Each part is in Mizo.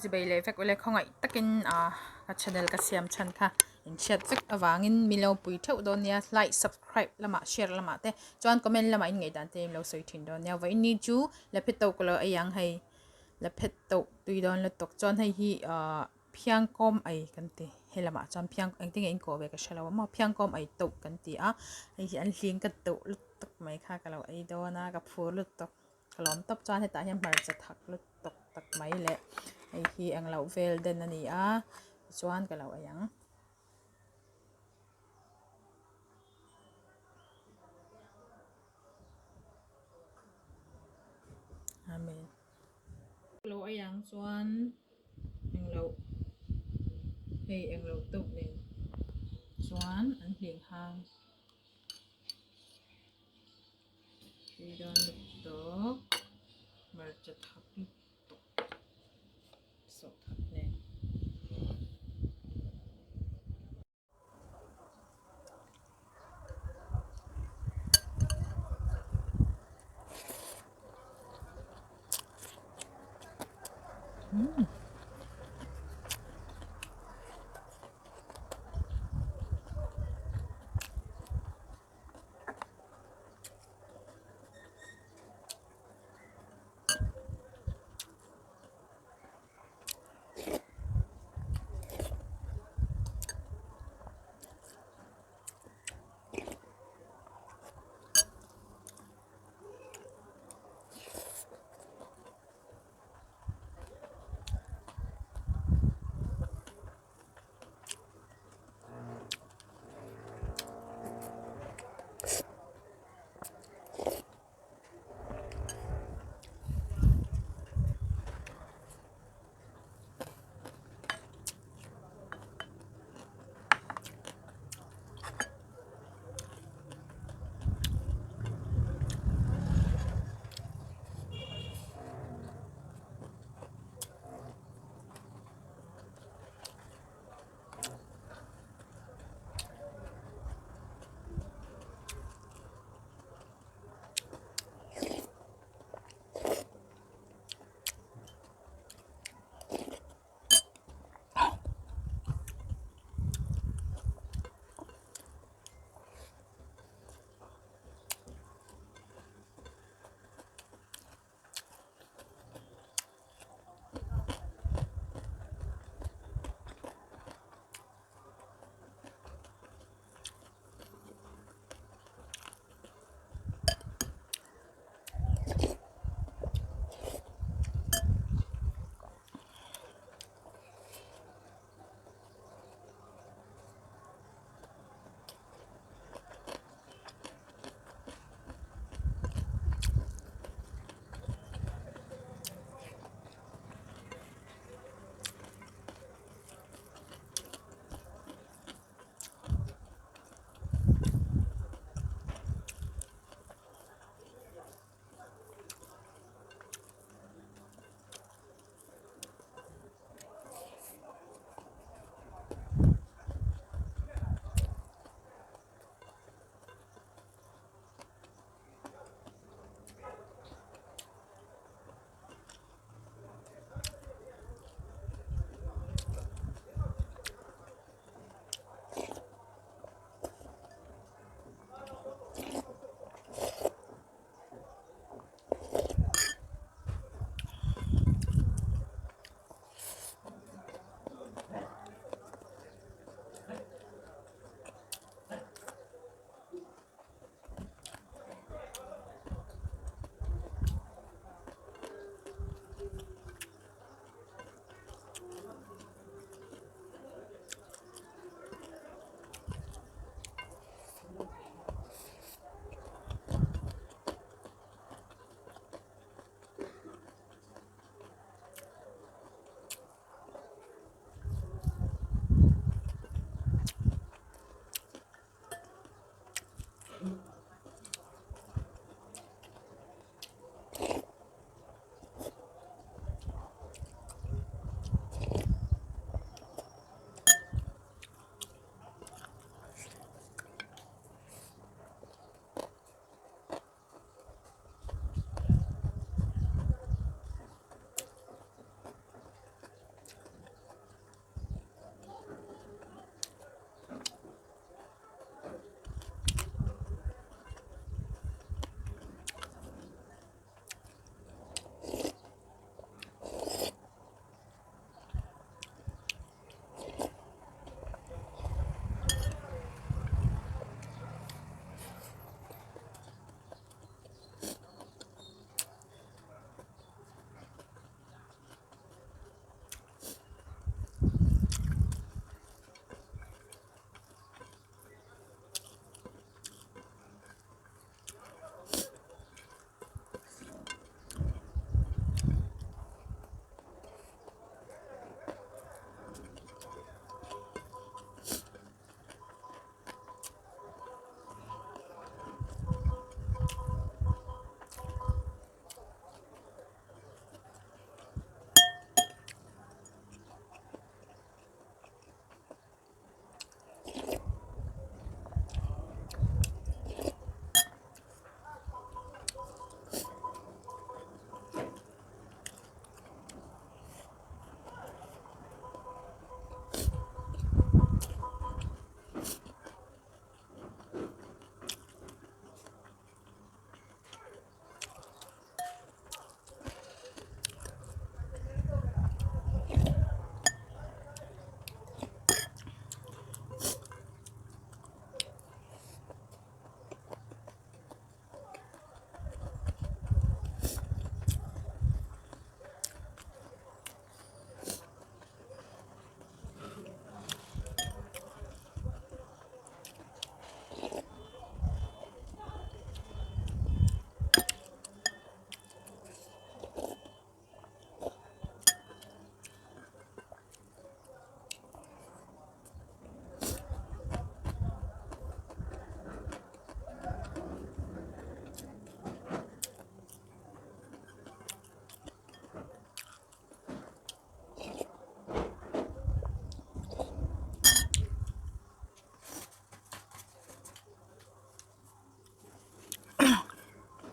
chibei leh vek ule khawngaih takin ah ka channel ka siam chhan kha in hriat vek avangin min lo pui theuh dawn nia like subscribe lamah share lamah te chuan comment lamah in ngaihdan te in lo sawi thin dawn nia vawiin chu la phet tawk lo ei ang hei la phet tawk tui dawn lutuk chuan hei hi ah Phiangkawm ei kan ti helamah chuan phiang engtin nge in kawh ve ka hrelo a maw phiangkawm ei tauh kan ti a hei hi an hling ka tauh lutuk mai kha ka lo ei dawn a ka phur lutuk ka lawm tawp chuan hetah hian hmarcha thak lutuk tak mai leh hei hi engloh vel den a ni a tichuan ka lo ei ang. Amen. Lo ei ang chuan englo hei englo teuh nen chuan an hling hang tui dawn lutuk hmarcha thak lutuk sawh thak nen.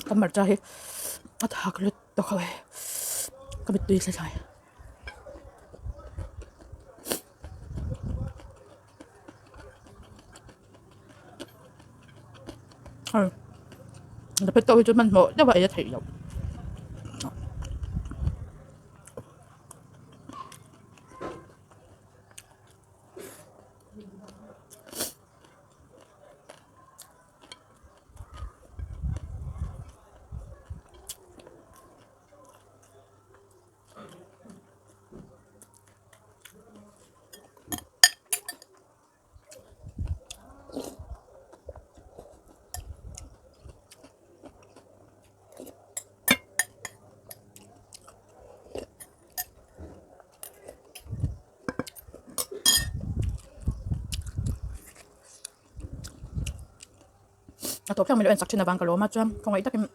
Ka hmarcha hi a thak lutuk a ka mittui thla thlai. Hei dapat tawh hi chu hmanhmawh deuh a ei a theih loh. A tawp thleng mai lo en sak thin avang ka lawm a chuan khawngaih takin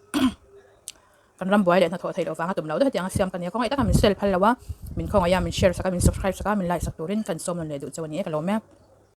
kan ram buai leh hnathawh theih loh vanga tum loh deuh hetiang a siam ka nia khawngaih taka min sel phal lo a min khawngaih a min share sak a min subscribe sak a min like sak turin kan sawm nawn leh duh chauh a ni e ka lawm e.